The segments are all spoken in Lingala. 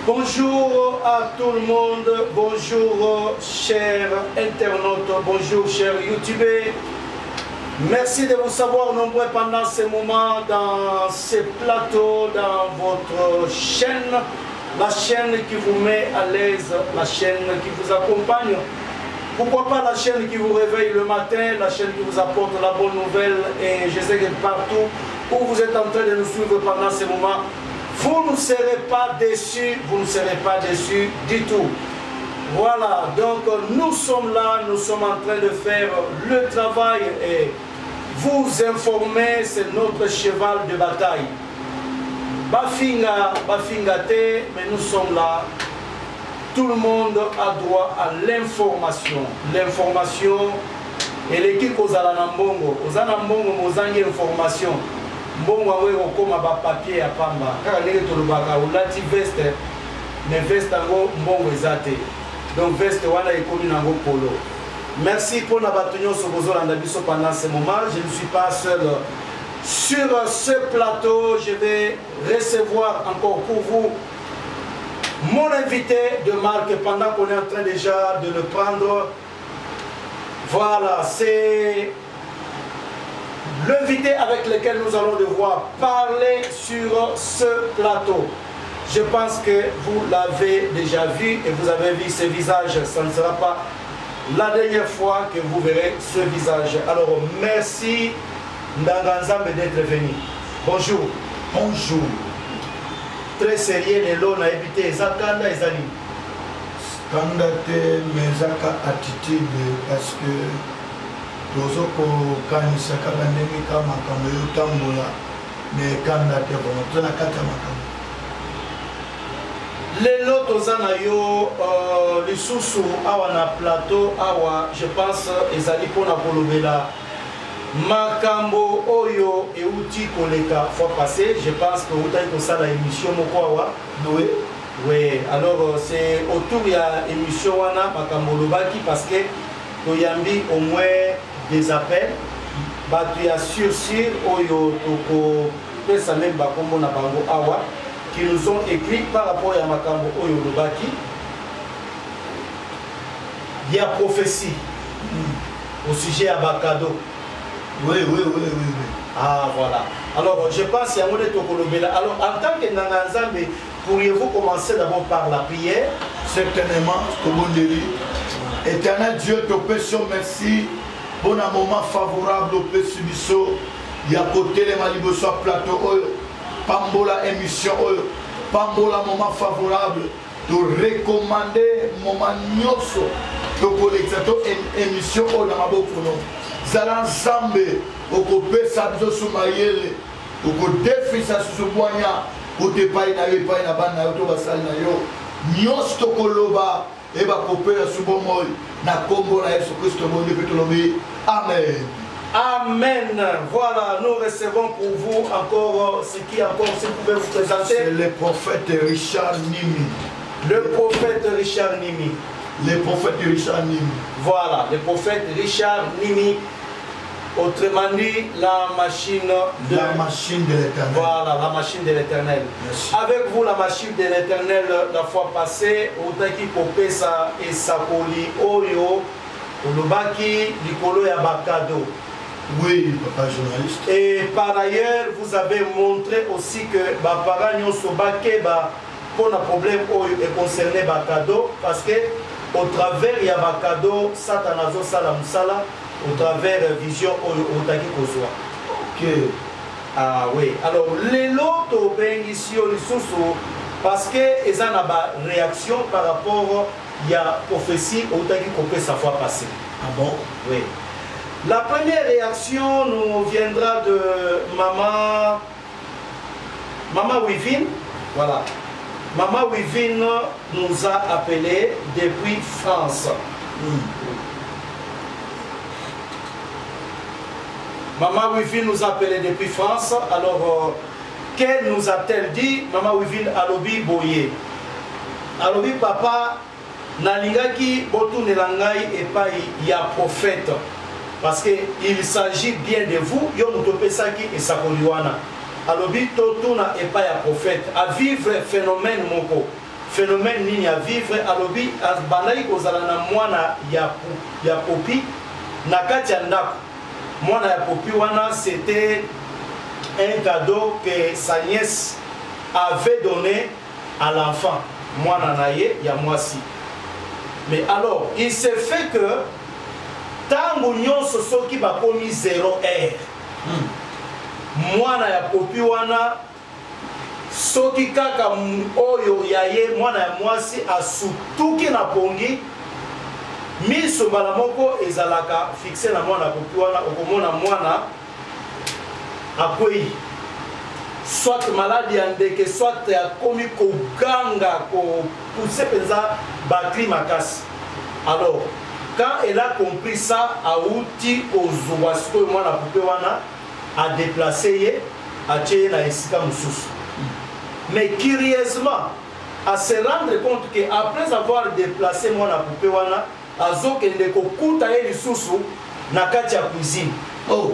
Bonjour à tout le monde, bonjour chers internautes, bonjour chers youtubeurs. Merci de vous savoir nombreux pendant ces moments dans ces plateaux, dans votre chaîne, la chaîne qui vous met à l'aise, la chaîne qui vous accompagne. Pourquoi pas la chaîne qui vous réveille le matin, la chaîne qui vous apporte la bonne nouvelle et je sais que partout où vous êtes en train de nous suivre pendant ces moments, vous ne serez pas déçus, vous ne serez pas déçus du tout. Voilà, donc nous sommes là, nous sommes en train de faire le travail et vous informer, c'est notre cheval de bataille. Bafinga, bafinga te, mais nous sommes là. Tout le monde a droit à l'information. L'information, eleki kozala na mbongo. Oza na mbongo, mais ozangi information. Mbongo yango ekokoma ba papier ya pamba. Kaka ndenge tolobaka, olati veste, mais veste yango mbongo eza te. Donc veste wana ekomi nango polo. Merci pour na bato nyonso bozolanda biso pendant ce moment. Je ne suis pas seul sur ce plateau. Je vais recevoir encore pour vous mon invité de marque pendant qu'on est en train déjà de le prendre. Voilà, c'est l'invité avec lequel nous allons devoir parler sur ce plateau. Je pense que vous l'avez déjà vu et vous avez vu ce visage. Ça ne sera pas la dernière fois que vous verrez ce visage. Alors, merci Ndanga Nzambe d'être venu. Bonjour. Bonjour. Très sérieux, lelo nayebi te eza kanda eza nini? Kanda te, mais eza ka attitude parce que tozo kokanisa kaka ndenge ka makambo ezotambola, mais kanda te vraiment, toza na kati ya makambo. Lelo toza na yo lisusu awa na plateau awa, je pense ezali mpona kolobela makambo oyo euti koleka fois passée. Je pense que outaki kosala émission moko awa. Oui. Oui, alors c'est autour ya émission wana makambo olobaki parce que toyambi au moins des appels bato ya sur sur oyo tokopesa même bakombo na bango awa qui nous ont écrit par rapport ya makambo oyo olobaki ya prophétie au sujet ya ba cadeau. Oui, oui, oui, oui, oui. Ah, voilà. Alors, je pense yango nde tokolobela. Alors, en tant que Nganga Nzambe, pourriez-vous commencer d'abord par la prière? Certainement, tobondeli. Éternel Dieu, topesi yo merci pour un moment favorable opesi biso ya kotelema liboso ya plateau oyo, pambola émission oyo, pambola moment favorable, to recommander moment nyonso tokolekisa to émission oyo na maboko no. Zala Nzambe, okopesa biso su mayele, okodefisa susu bwanya kote epai na yo, epai na bana na yo to basali na yo. Nyonso tokoloba eyeba kopesa su bomoi na kombo na Yesu Kristo bondi mpe tolobi amen. Amen. Voilà, nous recevons pour vous encore ce qui encore, si vous pouvez vous présenter. C'est le prophète Richard Nimi. Le prophète Richard Nimi. Le prophète Richard Nimi. Voilà, le prophète Richard Nimi. Autrement dit, la machine de La machine de l'éternel. Voilà, la machine de l'éternel. Merci. Avec vous, la machine de l'éternel, la fois passée, otaki kopesa esakoli oyo olobaki likolo ya ba cadeau. Oui, papa journaliste. Et par ailleurs, vous avez montré aussi que ba parents nyonso bakeba pour un problème oyo est concerné ba cadeau, parce que au travers ya ba cadeau, Satan azosala musala au travers vision oyo otaki kozwa. Ok. Ah oui. Alors lelo tobengisi yo lisusu parce que eza na ba réaction par rapport ya prophétie otaki kopesa fois passée. Ah bon? Oui. La première réaction nous viendra de maman Wivine. Voilà. Maman Wivine nous a appelé depuis France. Maman Wivine nous a appelé depuis France. Alors, qu'elle nous a-t-elle dit? Maman Wivine alobi boye. Alobi papa, nalingaki botunela ngai epai ya prophète. Parce que il s'agit bien de vous, yo moto opesaki esakoli wana. Alobi totuna epai ya prophète, à vivre phénomène moko. Phénomène nini à vivre? Alobi abandaki kozala na mwana ya popi na kati ya ndako. Mwana ya popi wana, c'était un cadeau que sa nièce avait donné à l'enfant, mwana na ye ya mwasi. Mais alors, il se fait que ntango nyonso soki bakomi 0 heure, mwana ya popi wana, soki kaka oyo ya ye mwana ya mwasi asutuki na pongi, miso mbala moko ezalaka fixe na mwana popi wana. Okomona mwana akwei, soit maladi ya ndeke, soit akomi koganga, kopousser mpenza bacris makasi. Alors, quand elle a compris ça, auti kozwa sikoyo mwana poupée wana, adéplacer ye, atie ye na esika mosusu. Mais curieusement, à se rendre compte que après avoir déplacé mwana poupée wana, azokende kokuta ye lisusu na kati ya cuisine. Oh.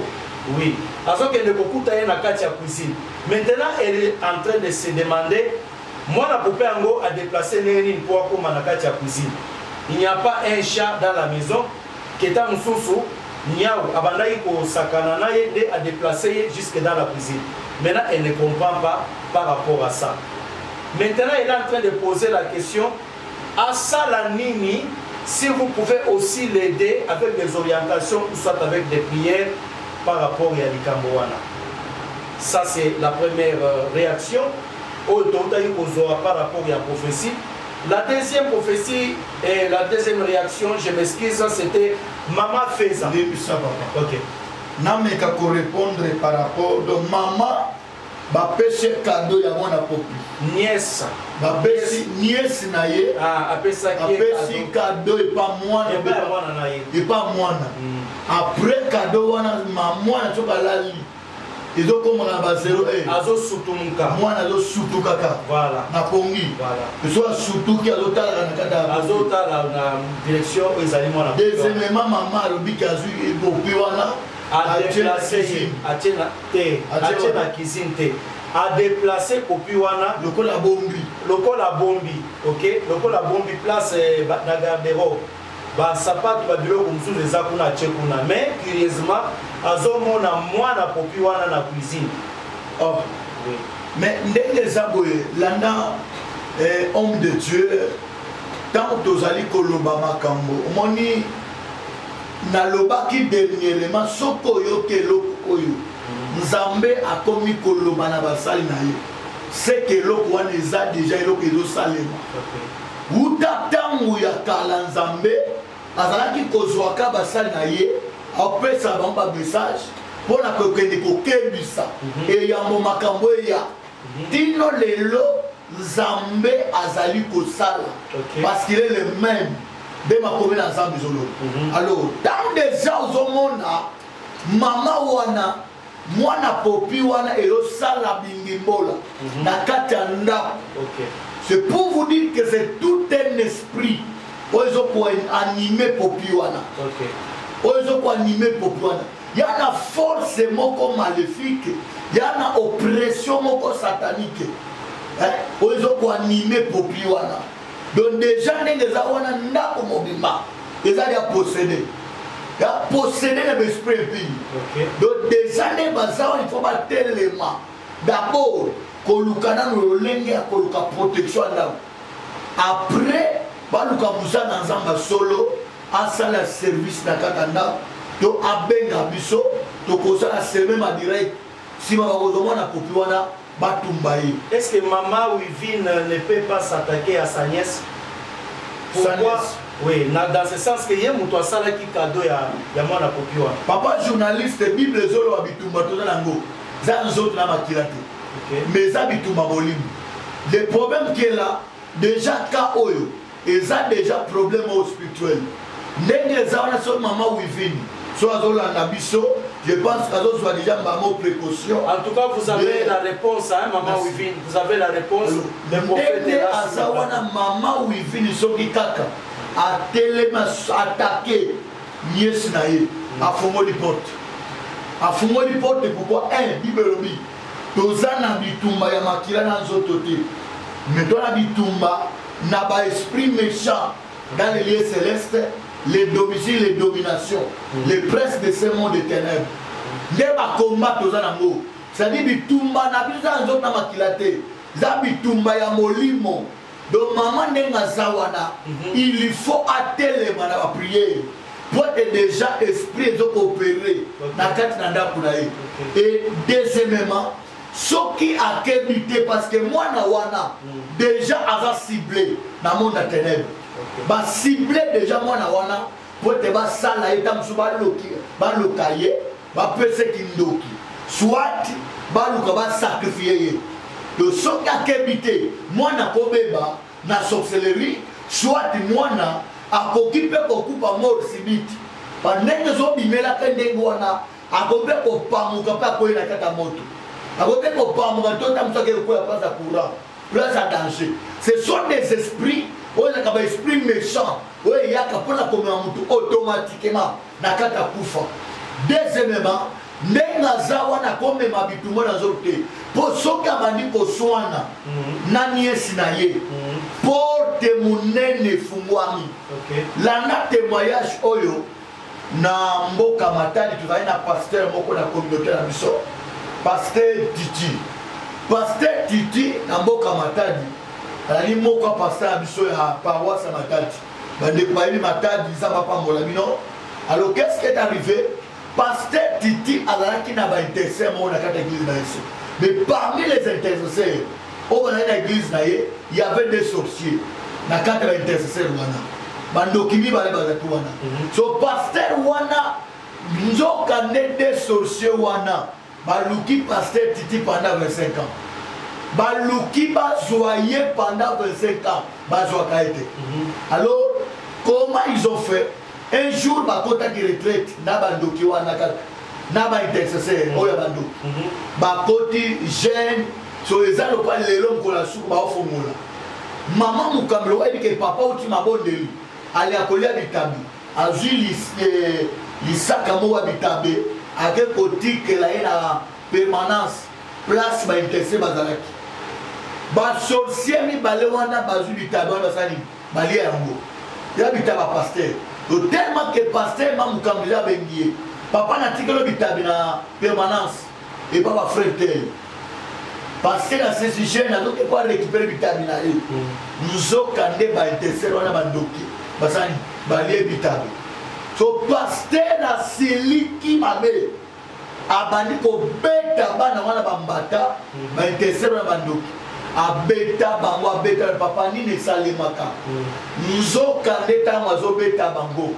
Oui, azokende kokuta ye na kati ya cuisine. Maintenant, elle est en train de se demander: mwana poupée yango adéplacer ndenge nini mpo akóma na kati ya cuisine? Il n'y a pas un chat dans la maison keta mosusu niau abandaki kosakana na ye nde adéplacer ye jusque dans la cuisine. Maintenant, elle ne comprend pas par rapport à ça. Maintenant, elle est en train de poser la question: asala nini? Si vous pouvez aussi l'aider avec des orientations ou soit avec des prières par rapport ya likambo wana. Ça, c'est la première réaction oyo toutaki kozwa par rapport ya prophétie. La deuxième prophétie et la deuxième réaction, je m'excuse, c'était Mama Feza. Ndebisa, papa. Ok. Nameka korépondre par rapport de mama bapesi cadeau ya mwana popi. Nièce. Bapesi nièce na ye. Ah, apesaki ye. Apesi cadeau epa mwana. Epa ya mwana na ye. Epa mwana. Après cadeau wana, ma mwana soki alali, ezokóma na ba 0 heure. Azosutumuka. Mwana azosutukaka na pongi. So asutuki, azotalaka na kati ya Azotala na direction oyo ezali mwana. Deuxièmement, mama alobiki azwi popi wana. Adéplacer ye, atie na te, atie na cuisine te, adéplacer popi wana. Lokola bombi. Lokola bombi, ok, lokola bombi place na garde-robe, basapato, babiloko mosusu eza kuna, atie kuna. Mais curieusement, azomona mwana popi wana na cuisine. Oh. Oui. Mais ndenge eza boye, landa, homme de Dieu, ntango tozali koloba makambo, omoni, nalobaki dernièrement, soki oyoki eloko oyo Nzambe akomi koloba na basali na ye, seke eloko wana eza déjà eloko ezosalema. Wuta ntango ya kala, Nzambe azalaki kozwaka basali na ye, apesa bango bamessage mpo na kokende kokebisa eyambo makambo eya. Tino lelo, Nzambe azali kosala parce qu'il est le même. Nde makomi na Nzambe ezoloba. Alors, ntango déjà ozomona mama wana, mwana popi wana ezosala bingimbola na kati ya ndako, c'est pour vous dire que c'est tout un esprit oyo ezokoanimer popi wana. Oyo ezokoanimer popi wana, ya na force moko maléfique, ya na oppression moko satanique, eh, oyo ezokoanimer popi wana. Donc déjà, ndenge eza wana, ndako mobimba eza ya possédé, ya possédé na baesprit impur. Donc déjà, nde baza wana, il faut batelema d'abord koluka nano lolenge ya koluka protection ya ndako. Après, baluka mosala na Nzambe ya solo, asala service na kati ya ndako to abenga biso, tokozala semaine ma direct. Nsima bakozwa mwana popi wana, batumba ye. Est-ce que Maman Wivine ne peut pas s'attaquer à sa nièce? Sa Pourquoi? nièce. Oui, dans ce sens que ye moto asalaki cadeau ya mwana popi wana. Papa journaliste, Bible ezoloba bitumba toza nango eza nzoto na makila te, mais eza bitumba molimo. Le problème qui est là, déjà cas oyo eza déjà problème oyo spirituel. Ndenge eza wana, soki mama Wivine so azolanda biso, je pense qu'azozwa déjà mbamo précaution. En tout cas, vous avez la réponse, hein, Maman Merci. Wivine. Vous avez la réponse. Le prophète Ndenge est là sur aza le plateau. wana, mama Wivine, soki kaka atelemi, attaquer nièce na ye, afungoli porte, afungoli porte. Pourquoi? Un, Bible elobi toza na bitumba ya makila na nzoto te, mais to na bitumba na baesprit méchant dans les lieux célestes, les domiciles, les dominations, les princes de ce monde de ténèbres. Nde bakomba toza nango, c'est-à-dire bitumba na biso eza nzoto na makila te, eza bitumba ya molimo. Donc mama ndenge aza wana, il faut atelema na bapriere po ete déjà esprit ezokoopere na kati na ndako na ye. Et deuxièmement, soki akebi te, parce que mwana wana déjà aza ciblé na monde ya ténèbre, bacible déjà mwana wana po ete basala ye, ta mosusu baloka ye, bapesa kindoki, soit baluka basacrifie ye. To soki akebi te, mwana akobeba na sorcellerie, soit mwana akoki mpe kokufa mort subite. Bandenge ezobimelaka ndenge wana, akoki mpe kopamuka mpe akoyi na kati ya moto, akoki mpe kopamuka to ta mosu ake kokwea place ya courant, place ya danger. Ce sont des esprits oyo ezalaka baesprit méchant oyo eyaka mpona komema motu automatiquement na kati ya kufa. Deuxièmement, ndenge aza wana akomema bitumba na nzoto te, mpo soki abandi koswana na niesi na ye, porte monene efungwami. Landa témoignage oyo na mboka Matadi. Tozali na pasteur moko na communauté na biso, pasteur Titi. Pasteur Titi na mboka Matadi azali moko ya pasteur na biso ya paroisse ya Matadi. Bandeko bayebi Matadi, Nzambe apambola bino. Alors, qu'est-ce qui est arrivé? Pasteur Titi azalaki na baintercesseur moko na kati ya église na ye, mais parmi les intercesseurs oyo bazali na église na ye, il y avait des sorciers na kati ya baintercesseur wana, bandoki mibale bazalaki wana. So pasteur wana, nzoka nde deux sorciers wana baluki pasteur Titi pendant 25 ans, baluki bazwa ye pendant 25 ans, bazwaka ye te. Alors, comment ils ont fait? Un jour bakotaki retraite na bandoki wana kaka na baintercesseur oyo ya bandoki, bakoti jeune. So eza lokola lelo mokolo ya suku baofongola mama mokambi, oyebi ke papa uti mabondeli, ali akolia bitabi, azwi lisaka moko ya bitabe, ake kotikela ye na permanence place baintercesseur bazalaki. Basorcier mibale wana bazwi bitabe wana, basali balia yango ya bitaba pasteur. To tellement que pasteur mamukambi eza abengi ye: "Papa, natikelo bitabe na permanence epa bafrère tel." Pasteur asesi jeune, azoki po arécupere bitabe na ye, nzoka nde baintercesseur wana bandoki basali balie bitabe. So pasteur asiliki mabe, abandi kobeta bana wana bambata, baintercesseur wana bandoki, abeta bango, abeta. Papa, nini esalemaka? Nzoka nde ntango azobeta bango,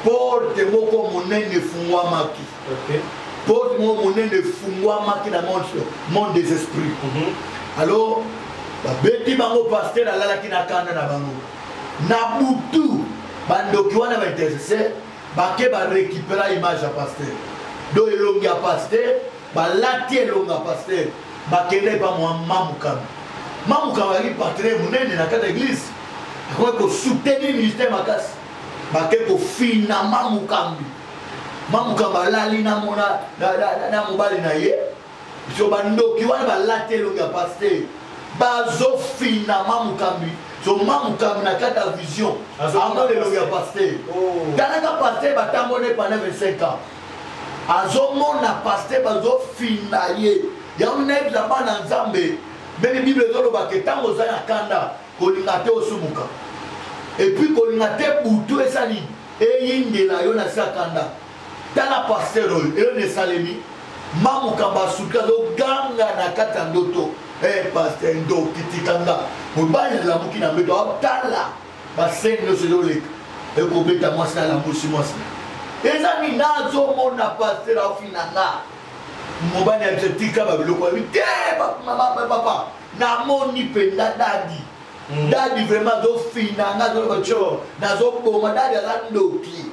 porte moko monene efungwamaki. Porte moko monene efungwamaki na monde des esprits. Alors babeti bango, pasteur alalaki na kanda na bango. Na butu, bandoki wana baintercesseur bake barécupéra image ya pasteur, do elongi ya pasteur, balati elongi ya pasteur, bakende epa mamukambi. Mamukambi azalaki partenaire monene na kati ya église, akoki kosoutenir ministère makasi. Bake kofina mamukambi. Mamukambi alali na mobali na ye. So bandoki wana balati elongi ya pasteur, bazofina mamukambi. So mamukambi na kati ya vision amona elongi ya pasteur. Talaka pasteur batamboli pendant 25 ans, azomona pasteur bazofina ye. Yango nayebisa bana Nzambe, ndenge Bible ezolobaka, ntango oza na kanda, kolinga te osumuka, et puis kolinga te butu esali eyindela yo na se ya kanda. Tala pasteur oyo, eyo esalemi, mamokamba asuki, azoganga na kati ya ndoto: "Eh, pasteur ndoki, tikanga." Mobali alamuki na mbeto, aotala basene nyonso ezoleka, ekobeta mwasi, alamusi mwasi: "Eza nini? Nazomona pasteur aofinanga." Mobali ya biso: "Tika babiloko." Abi: "Te papa, namoni mpenza daddy, daddy vraiment azofinanga, azoloba tio nazoboma, daddy aza ndoki."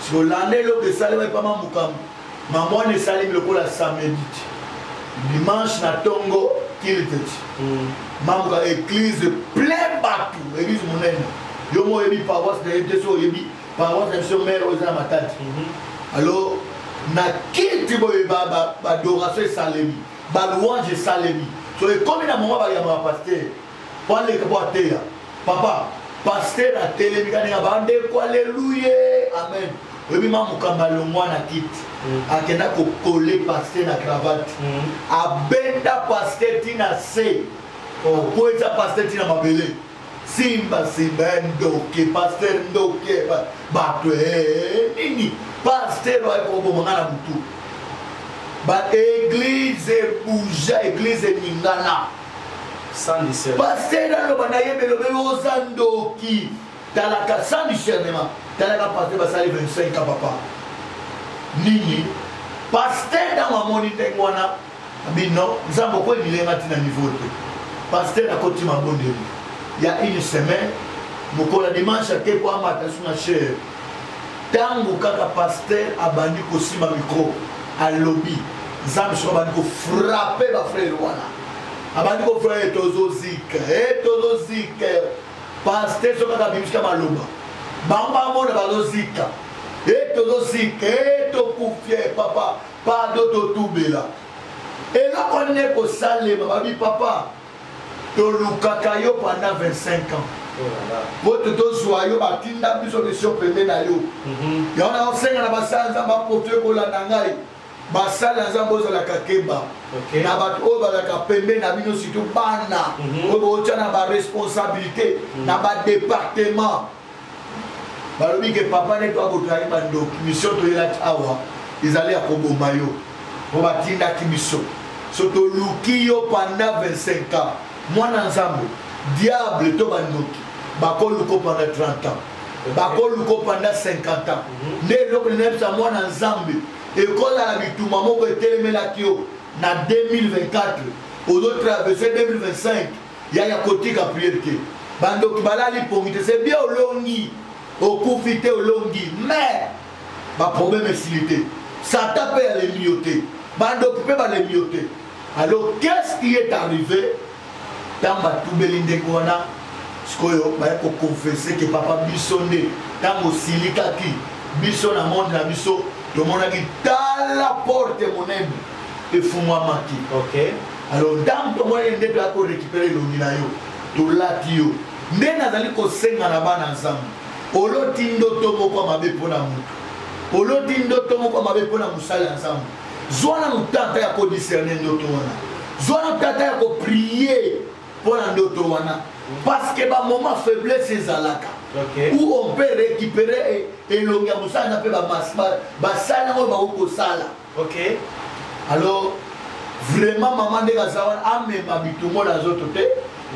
Solanda eloko esalema epama mokambo mama wana, esalemi lokola samedi ti dimanche na ntongo culte ti mamuka, église plein bato, église monene. Yo mo oyebi paroisse na ye te, so oyebi paroisse na biso mare oyo eza na Matadi. Alors na culte boye, baadoration esalemi, balouange esalemi. So ekomi na moment bayambaka pasteur po aleka po ateya. Papa pasteur atelemi kaka ndenge bandeko aleluye amen. Oyebi ma mokamba alongwa na kiti akenda kokole pasteur na cravate, abenda pasteur ti na se, akweza pasteur ti na mabele. Simba simba ndoki pasteur ndoki bato nini pasteur oyo koboma nga na butu. Ba église ebouja, église eningana. Pasteur aloba nayebi elobi oza ndoki, talaka sans discernement, talaka pasteur basali 25 ans papa nini. Pasteur ntango amoni ndenge wana bino nzambe okoyemilenga ntina niveau te. Pasteur akoti mabondeli ya une semaine, mokolo ya dimanche ake po amata su na chere. Ntango kaka pasteur abandi kosimba micro alobi nzambe soki abandi kofrappe bafrere wana, abandi kofrappe tozozika tozozika. Pasteur soki kaka abimisika maloba bango bamona bazozika tozozika tokufie papa pardon totubela eloko nini ekosalema. Babi papa tolukaka yo pendant 25 ans po tozwa yo, batinda biso mission pembe na yo. Yango naosenga na basala nzambe akoto ekolanda ngai, basali ya nzambe ozalaka keba na bato oyo bazalaka pembe na bino, surtout bana oyo bootya na baresponsabilité na badepartement. Balobi ke papa nde toakotolaki bandoki, mission toyelaki awa ezali ya koboma yo po batindaki biso. So toluki yo pendant 25 ans, mwana nzambe, diable to bandoki bakoluka pendant 30 ans, bakoluka pendant 50 ans. Nde eloko ninayebisa mwana nzambe, ekozala bitumba moko etelemelaki yo na 2024, ozotraverse 2025 yaya kotika priere te. Bandoki balali pongi te, c'est bien olongi, okufi te, olongi, mais baproblème esili te. Satan mpe alembi yo te, bandoki mpe balembi yo te. Alors qu'est-ce qui est arrivé? Ntango batubeli ndenge wana sikoyo baye koconfesse ke papa biso nde ntango osilikaki biso na monde na biso tomonaki tala porte monene efungwamaki. Alors ntango tomonaki nde toya korécupere elongi na yo, tolati yo. Nde nazali kosenga na bana nzambe, oloti ndoto moko ya mabe mpo na moto, oloti ndoto moko ya mabe mpo na mosali ya nzambe, zwa nanu tata ya kodiscerne ndoto wana, zwa nanu tata ya koprie mpo na ndoto wana, parce que bamoment faiblesse ezalaka où on peut récupérer elongi ya mosali na mpe basali yango bakoki kosala. Alors vraiment mama ndenge aza wana amema bitumba na nzoto te,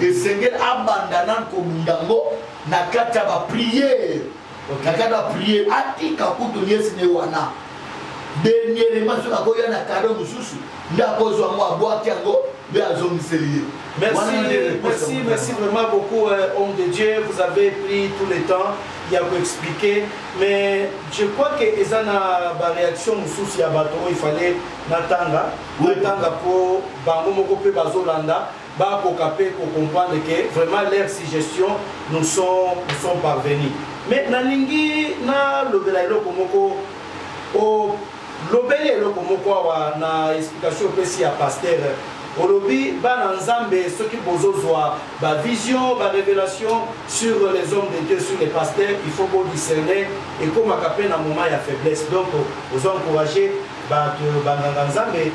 esengeli abanda nanu kobunda yango na kati ya bapriere, na kati ya bapriere atika kutu niesi ne wana. Dernièrement soki akoya na kado mosusu nde akozwa yango, abwaki yango nde azongiseli ye. Merci, merci, merci vraiment beaucoup, homme de Dieu. Vous avez pris tout le temps ya koexpliquer, mais je crois que eza na baréaction mosusu ya bato oyo il fallait natanga natanga mpo bango moko mpe bazolanda bakoka mpe kocomprendre que vraiment leurs suggestions nous sont parvenus. Mais nalingi nalobela eloko moko, olobeli eloko moko awa na explication opesi ya pasteur. Olobi bana nzambe soki bozozwa bavision, barévélation sur les hommes de Dieu, sur les pasteurs, il faut bodiscerner, ekomaka mpe na moment ya faiblesse. Donc ozo encourager bato banganga nzambe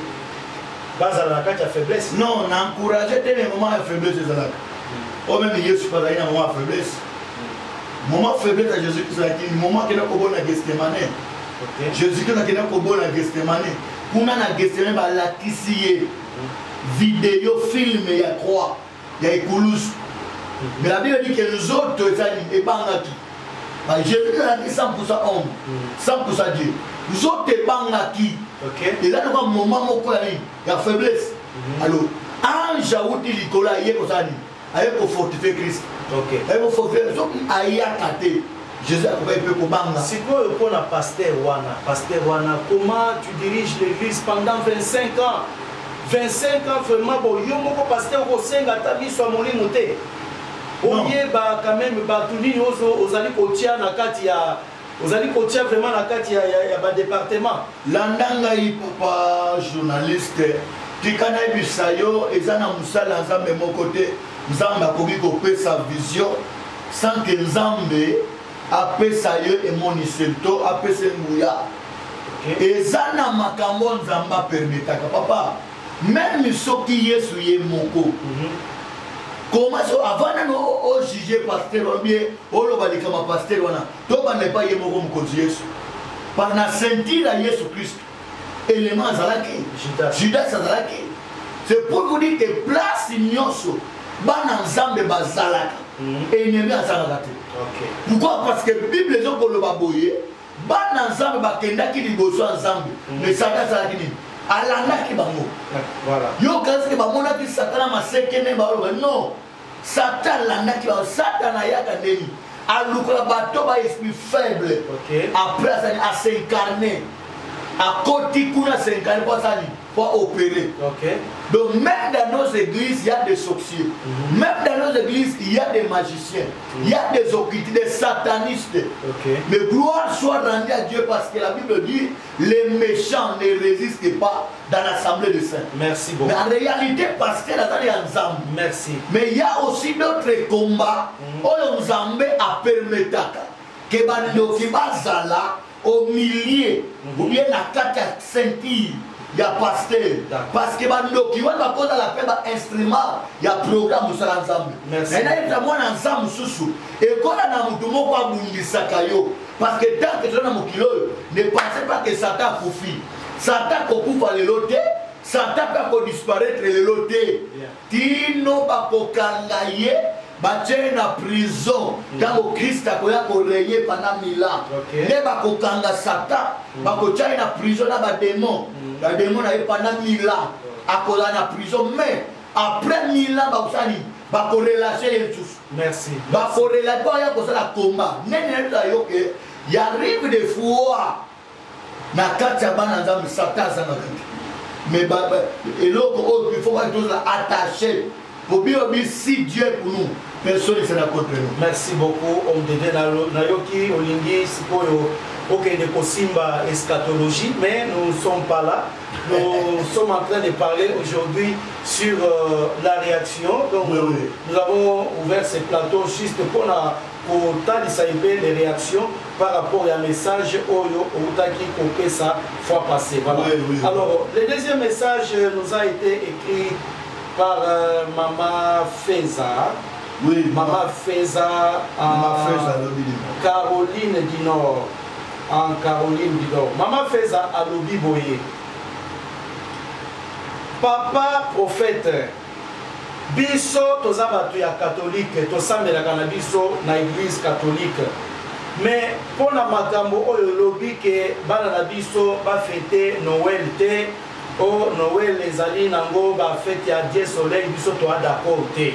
bazala na kati ya faiblesse? Non, na encourage te, mais moment ya faiblesse ezalaka oyo même Yesu azalaki na moment ya faiblesse. Moment faiblesse ya Jésus Christ azalaki moment akenda kobona Gethsemane. Jésus Christ akenda kobona Gethsemane, kuna na Gethsemane balakisi ye video film ya croix ya ekulusu. Mais la Bible dit que nzoto ezali ebangaki. Jésus azalaki 100% homme, 100% Dieu, nzoto ebangaki. Eza loka moment moko ya nini, ya faiblesse. Alors ange awuti likolo aye kosala nini? Aye kofortifie Christ. Aye kofortifie. Soki ayaka te, Jésus akokaki mpe kobanga. Sikoyo mpona pasteur wana, pasteur wana, comment tu diriges l'église pendant 25 ans? 25 ans vraiment. Bon, yo moko pasteur okosenga ata miso ya molimo te, oyeba quand même bato nini ozali kotia na kati ya, ozali kotia vraiment na kati ya badepartement? Landa ngai papa journaliste, tika nayebisa yo, eza na mosala ya nzambe moko te nzambe akoki kopesa vision. Sans que Nzambe apesa yo emoniseli to apesa nguya. Eza na makambo Nzambe apermetaka papa. Meme soki Yesu ye moko. Comment so avant nano o juger pasteur wana bien oloba likama pasteur wana tobanda epai ye moko mokonzi Yesu. Par na ceinture ya Yesu Christ élément azalaki Judas azalaki. C'est pour vous dire que place nyonso bana Nzambe bazalaka ennemi azalaka te. Pourquoi? Parce que Bible ezokoloba boye bana Nzambe bakendaki liboso ya Nzambe, mais Satan azalaki nini? Alandaki bango. Yo kasi ke bamonaki Satan na maseke ne baloba non. Satan alandaki bango. Satan ayaka ndeni alukaka bato ba esprit faible. Après asali a s'incarner. Akoti kuna s'incarner po asali po opérer. Donc même dans nos églises, il y a des sorciers. Même dans nos églises, il y a des magiciens. Il y a des occultes, des satanistes. Mais gloire soit rendue à Dieu parce que la Bible dit les méchants ne résistent pas dans l'assemblée de saints. Merci beaucoup. Mais en réalité, parce que la est ensemble. Merci. Mais il y a aussi d'autres combats où Nzambe a permis que bandoki bazala au milieu ou bien na kati ya ceinture ya pasteur. Parce que bandoki wana bakozala mpe ba instrument ya programme mosala Nzambe. Merci. Nayebisa mwana Nzambe mosusu ekola na motu moko abundisaka yo. Parce que tant que toza na mokili oyo, ne pensez pas que Satan akufi. Satan akokufa lelo te, Satan mpe akodisparaître lelo te. Tino bakokanga ye, batie na prison. Ntango Christ akoya koreye pendant 1000 ans. Nde bakokanga Satan, bakotia ye na prison na ba démon. Ba démon na ye pendant 1000 ans. Akozala na prison, mais après 1000 ans bakosala nini? Bakorelache ye lisusu. Merci. Bakorelache mpo aya kosala combat. Nene nayebisa yo ke ya rive de foi na kati ya bana Nzambe Satan azangaka te. Mais eloko oyo il faut pas tozala attaché. Pour bien dire si Dieu est pour nous, personne ne sera contre nous. Merci beaucoup, homme de Dieu. Nayoki olingi sikoyo okende kosimba eschatologie, mais nous ne sommes pas là. Nous sommes en train de parler aujourd'hui sur la réaction. Donc, nous avons ouvert ce plateau juste pour la kotalisa mpe les réactions par rapport à un message oyo outaki kopesa fois passée. Voilà. Alors, le deuxième message nous a été écrit par Mama Feza. Oui, Mama Feza, Mama Feza, alobi. Caroline du Nord. En Caroline du Nord. Mama Feza alobi boye. Papa prophète, biso toza bato ya catholique, tosambelaka na biso na église catholique. Mais pona makambo oyo lobi ke bana na biso ba fêter Noël te, o Noël ezali nango ba fête ya Dieu soleil, biso toa d'accord te.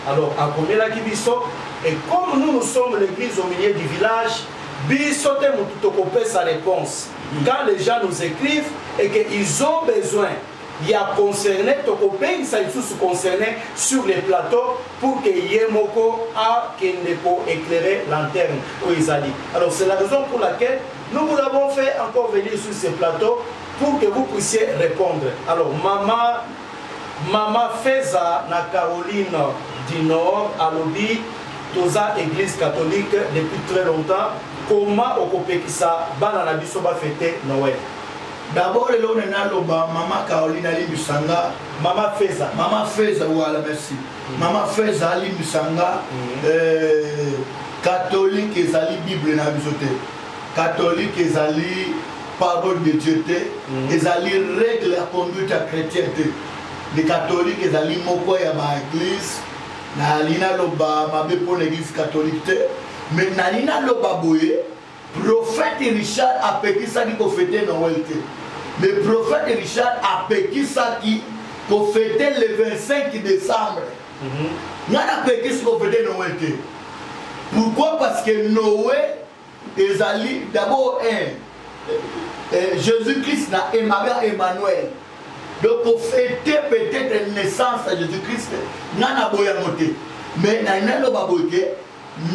Alors akomelaki biso, et comme nous, nous sommes l'église au milieu du village, biso te mutu tokopesa réponse. Quand les gens nous écrivent et qu'ils ont besoin, il y a concerné, tokopengisa lisusu concerné sur les plateaux pour que ye moko a kende ko éclairer lanterne oyo ezali. Alors c'est la raison pour laquelle nous vous avons fait encore venir sur ces plateaux pour que vous puissiez répondre. Alors Mama Feza na Caroline du Nord alobi toza église catholique depuis très longtemps, comment okopekisa bana na biso ba fêter Noël? D'abord, le on a loba Mama Caroline Ali Musanga, Mama Feza. Mama Feza, voilà, merci. Mama Feza Ali Musanga, catholique ezali Bible na biso te. Catholique ezali parole de Dieu te. Ezali règle ya conduite ya chrétien te. Les catholiques ezali moko ya ba église. Nali na loba mabe pour l'église catholique te. Mais nali na loba boye, prophète Richard apekisaki ko fêter Noël te. Le prophète Richard apekisaki ko fêter le 25 décembre. Nga na pekisi ko fêter Noël te. Pourquoi? Parce que Noël ezali d'abord un Jésus-Christ na Emmanuel, Emmanuel. Donc ko fêter peut-être naissance de Jésus-Christ, nga na boya moté. Mais na nalo ba boye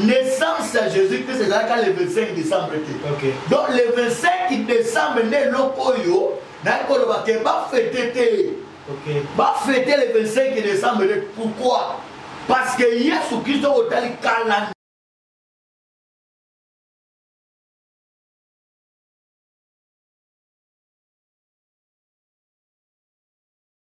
naissance de Jésus-Christ ezalaka le 25 décembre te. Donc le 25 décembre nde eloko oyo naye koloba ke ba fêter te. Ba fêter le 25 décembre te. Pourquoi? Parce que Yesu Christ otali calendrier.